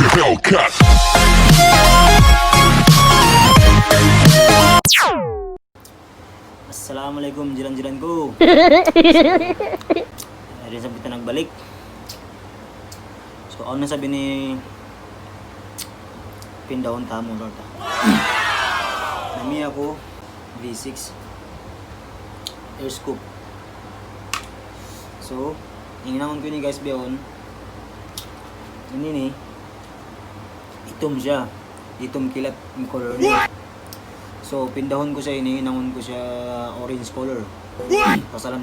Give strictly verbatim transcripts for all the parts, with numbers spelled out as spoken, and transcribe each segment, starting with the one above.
Hellcat. Assalamualaikum, jiran-jiran ku. Hari sa kita nagbalik. So, awn na isab ini pindahun ta, motor ta. Nami aku V six air scoop. So, in hinangun ku ini guys bihaun. Ini ini, itum siya. Itum kilat in color niya. So, pindahun ku siya ini, hinangun ku siya orange color. Pasal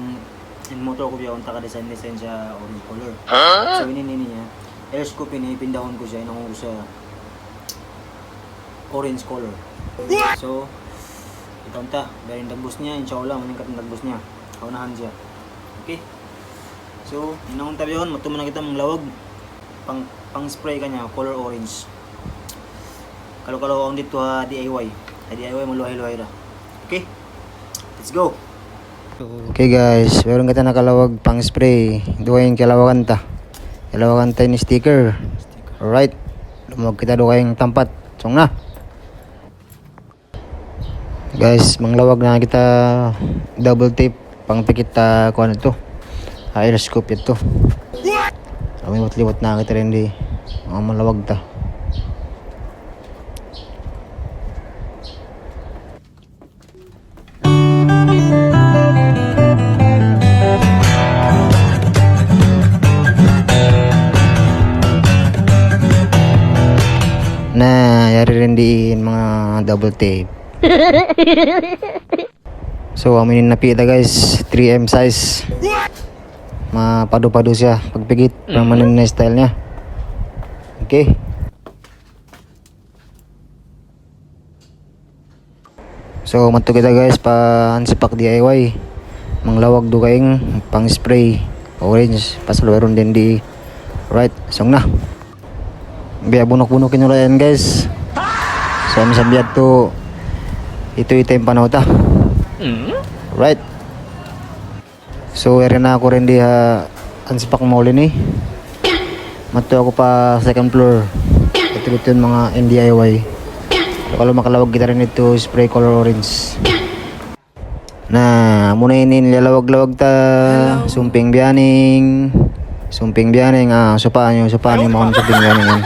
in motor ku bihaun, taga design-design siya orange color. So, ini, ini niya. Air scoop ini, pindahun ku siya, hinangun ku siya orange color. So, kita unta, biya' in dagbus niya, insya Allah, maningkat in dagbus niya. Kaunahan siya. Okay? So, hinangun ta bihaun, matuman na kita manglawag pang, pang spray kaniya, color orange. Kalu-kalu awn didtu ha D I Y. Ha D I Y, maluhay-luhay ra. Okay? Let's go! Okay guys, meron kita nakalawag pang spray. Duwa in kalawagan ta. Kalawagan ta in sticker. Alright. Lumawag kita duwa in tampat. Sung na. Guys, manglawag na kita double tape, pangpikit ta kuwan ito. Air scoop ito. Limut-limut na kita rin di. Mga manglawag ta. Na, yari rin diin mga double tape. So, amu ini in napī' ta, guys, three M size. Mapadu-padu siya pagpikit, permanent na style niya. Okay. So, madtu kita, guys, pa Ansipak D I Y. Manglawag dugaing pang spray orange, pasal wayruun dindi. Right, sung na. Biya' bunuk-bunuk in ulayan, guys. So, amu sa biya' tu, itu, itu in panaw ta. Right. So, yari na aku rin di ha Ansipak Mall ini. Madtu aku pa second floor. Itu, itu in manga in D I Y. Kalu makalawag kita rin itu spray color orange. Na, amu na ini in liyalawag-lawag ta. Sumping Bianing. Sumping Bianing. Ah, supaan niyu, supaan niyu, mawn Sumping Bianing yan.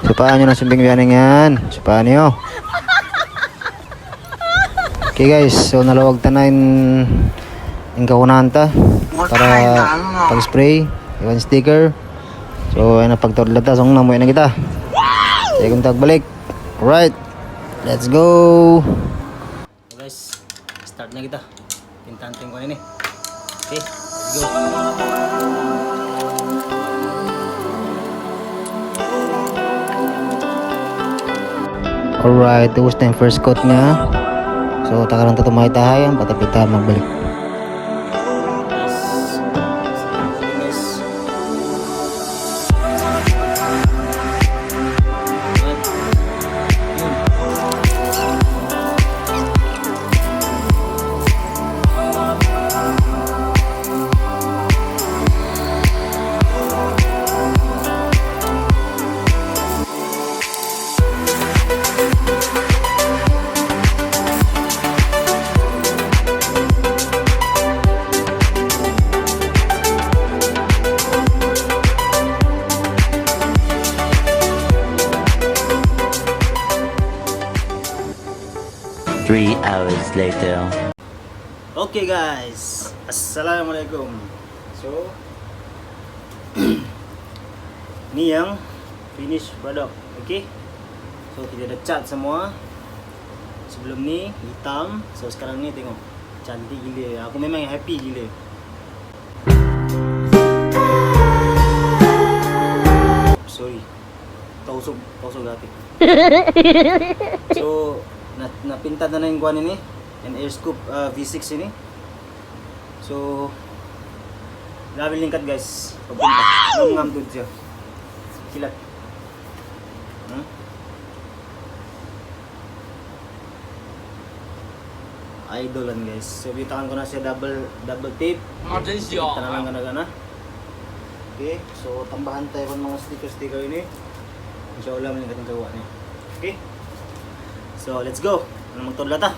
Supaan niyu na Sumping Bianing yan. Supaan niyu. Okay guys, so nalawag ta na in, in kahunahan ta para pag-spray, iban sticker. So, ayan na, pagtaud lata, sung na, muwi' na kita. Sige, kung tagbalik. Alright, let's go. So guys, start na kita. Pintahan ta in kuwan ini. Okay, let's go. Alright, ubus na in first coat niya. So, tagaran ta tumahay-tahay, ampa ta magbalik. Three hours later. Okay guys, assalamualaikum. So, ini yang finished product. Okay. So, kita dah cat semua. Sebelum ni hitam. So, sekarang ni tengok. Cantik gila. Aku memang happy gila. Sorry. Tausug, tausug hati. So, na, napinta na na in kuwan ini. In air scoop, ah, V six ini. So, grabe lingkat, guys. Pagpinta. Wow! Ngam-ngam tuud siya. Kilat. Hmm? Idol yan, guys. So, bitakan ku na siya double, double tape. Attention! Kita na lang gana-gana. Okay, so tambahan ta in manga sticker-sticker ini. Insha Allah, mangin kating kawa ni. Okay? So, let's go. Unu, magtudla ta.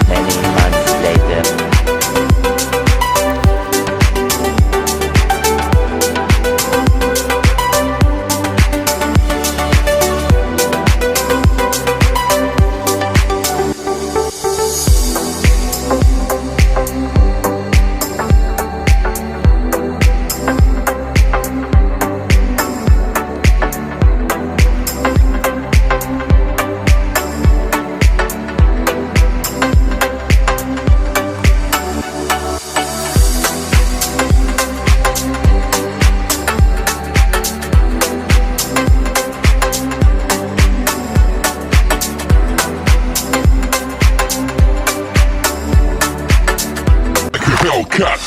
Many months later. Hellcat.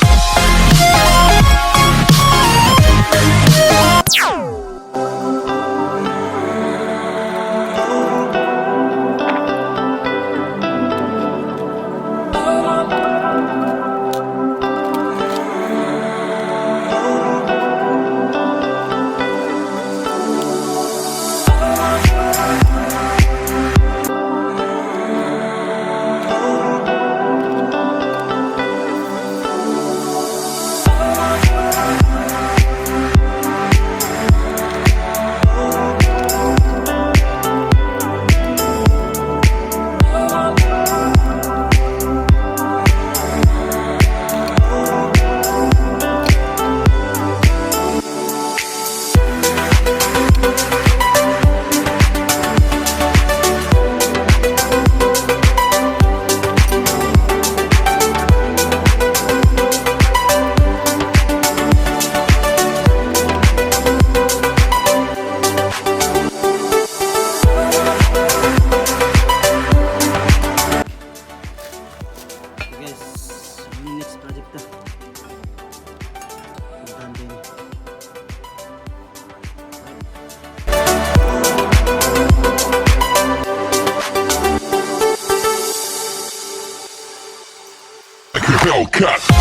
Guys, ini next project ta. Puntahan din. Hellcat.